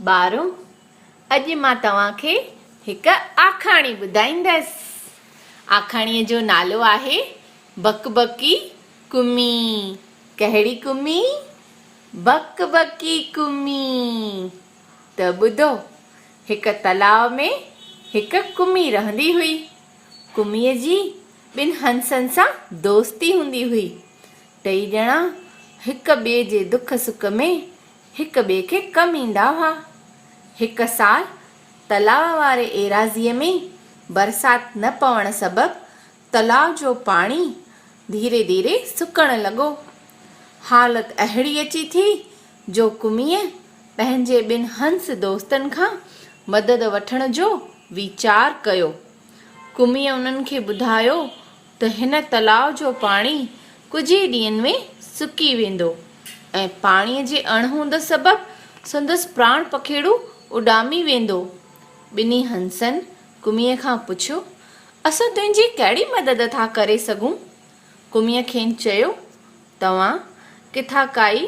ٻارو، اڄ مان توهان کي هڪ آکاڻي ٻڌائيندس. آکاڻيء جو نالو آهي بڪبڪي ڪمي. ڪهڙي ڪمي؟ بڪبڪي ڪمي. ته ٻڌو، هڪ تلاء ۾ هڪ ڪمي رهندي هئي. ڪميء جي ٻن هنسن سان دوستي هوندي هئي. ٽئي ڄڻا هڪ ٻئي جي دک سک ۾ هڪ ٻئي کي ڪم ايندا هئا. هڪ سال تلاء واري ايراضيء ۾ برسات نه پوڻ سبب تلاء جو پاڻي ڌيري ڌيري سڪڻ لڳو. حالت اهڙي اچي ٿي جو ڪميء پنهنجي ٻن هنس دوستن کان مدد وٺڻ جو ويچار ڪيو. ڪميء انهن کي ٻڌايو ته هن تلاء جو پاڻي ڪجهه ئي ڏينهن ۾ سڪي ويندو ۽ پاڻيء جي اڻهوند سبب سندس پراڻ پکيڙو اڏامي ويندو. ٻنهي هنسن ڪميء کان پڇيو، اسان تنهنجي ڪهڙي مدد ٿا ڪري سگهون؟ ڪميء کين چيو، توهان ڪٿان ڪائي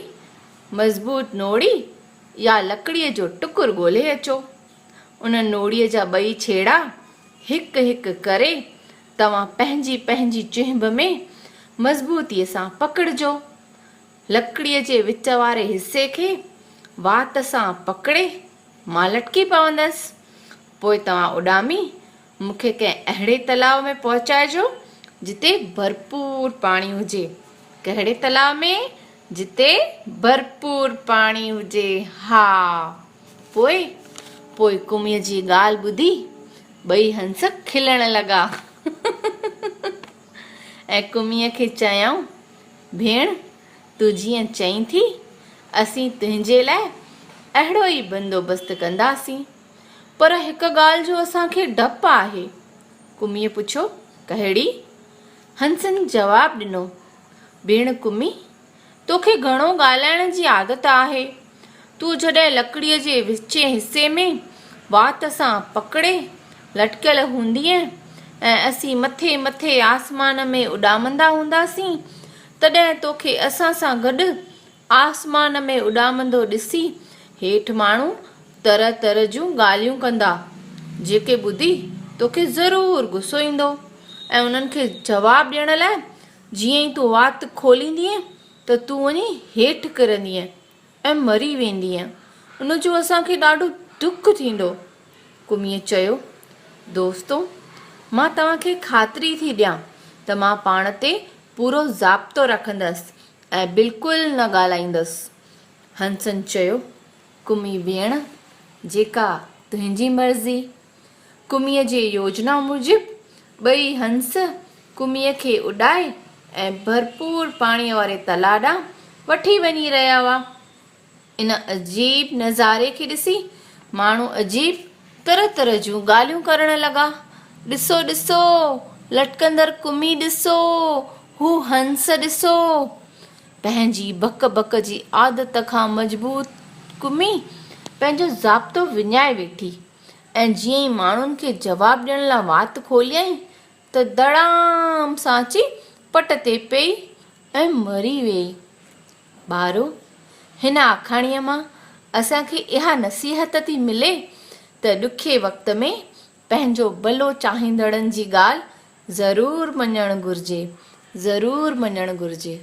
مضبوط نوڙي يا لڪڙيء جو ٽڪر ڳولهي اچو. ان نوڙيء جا ٻئي ڇيڙا هڪ هڪ ڪري توهان پنهنجي پنهنجي چهنب ۾ مضبوطيء سان پڪڙجو. لڪڙيء جي وچ واري حصي کي وات سان پڪڙي مان لٽڪي پوندس. پوء توهان اڏامي مون کي ڪنهن اهڙي تلاء ۾ پهچائجو، جتي ڀرپور پاڻي هجي. ڪهڙي تلاء ۾؟ جتي ڀرپور پاڻي هجي. ها! پوء؟ پوء ڪميء جي ڳالهه ٻڌي ٻئي هنس کلڻ لڳا ۽ ڪميء کي چيائون، ڀيڻ، تون جيئن چئين ٿي، اسين تنهنجي لاء اهڙو ئي بندوبست ڪنداسين. پر هڪ ڳالهه جو اسان کي ڊپ آهي. ڪميء پڇيو، ڪهڙي؟ هنسن جواب ڏنو، ڀيڻ ڪمي، توکي گهڻو ڳالهائڻ جي عادت آهي. تون جڏهن لڪڙيء جي وچين حصي ۾ وات سان پڪڙي لٽڪيل هوندينء ۽ اسين مٿي مٿي آسمان ۾ اڏامندا هونداسين، تڏهن توکي اسان سان گڏ آسمان ۾ اڏامندو ڏسي هيٺ ماڻهو طرح طرح جون ڳالهيون ڪندا، جيڪي ٻڌي توکي ضرور غصو ايندو ۽ انهن کي جواب ڏيڻ لاء جيئن ئي تون وات کوليندينء ته تون وڃي هيٺ ڪرندينء ۽ مري ويندينء. ان جو اسان کي ڏاڍو دک ٿيندو. ڪميء چيو، دوستو! مان توهان کي خاطري ٿي ڏيان ته مان پاڻ تي پورو ضابطو رکندس ۽ بلڪل نه ڳالهائيندس. هنسن چيو، ڪمي ڀيڻ، جيڪا تنهنجي مرضي. ڪميء جي يوجنا موجب ٻئي هنس ڪميء کي اڏائي ۽ ڀرپور پاڻيء واري تلاء ڏانهن وٺي وڃي رهيا هئا. ان عجيب نظاري کي ڏسي ماڻهو عجيب طرح طرح جون ڳالهيون ڪرڻ لڳا. ڏسو ڏسو! لٽڪندڙ ڪمي ڏسو! هو هنس ڏسو! پنهنجي بڪ بڪ جي عادت کان مجبور ڪمي پنهنجو ضابطو وڃائي ويٺي. ۽ جيئن ئي ماڻهن کي جواب ڏيڻ لاء وات کوليائين ته دڙام سان اچي پٽ تي پئي ۽ مري ويئي. ٻارو! هن آکاڻيء مان اسان کي اها نصيحت ٿي ملي ته ڏکي وقت ۾ پنهنجو ڀلو چاهيندڙن جي ڳالهه ضرور مڃڻ گهرجي، ضرور مڃڻ گهرجي.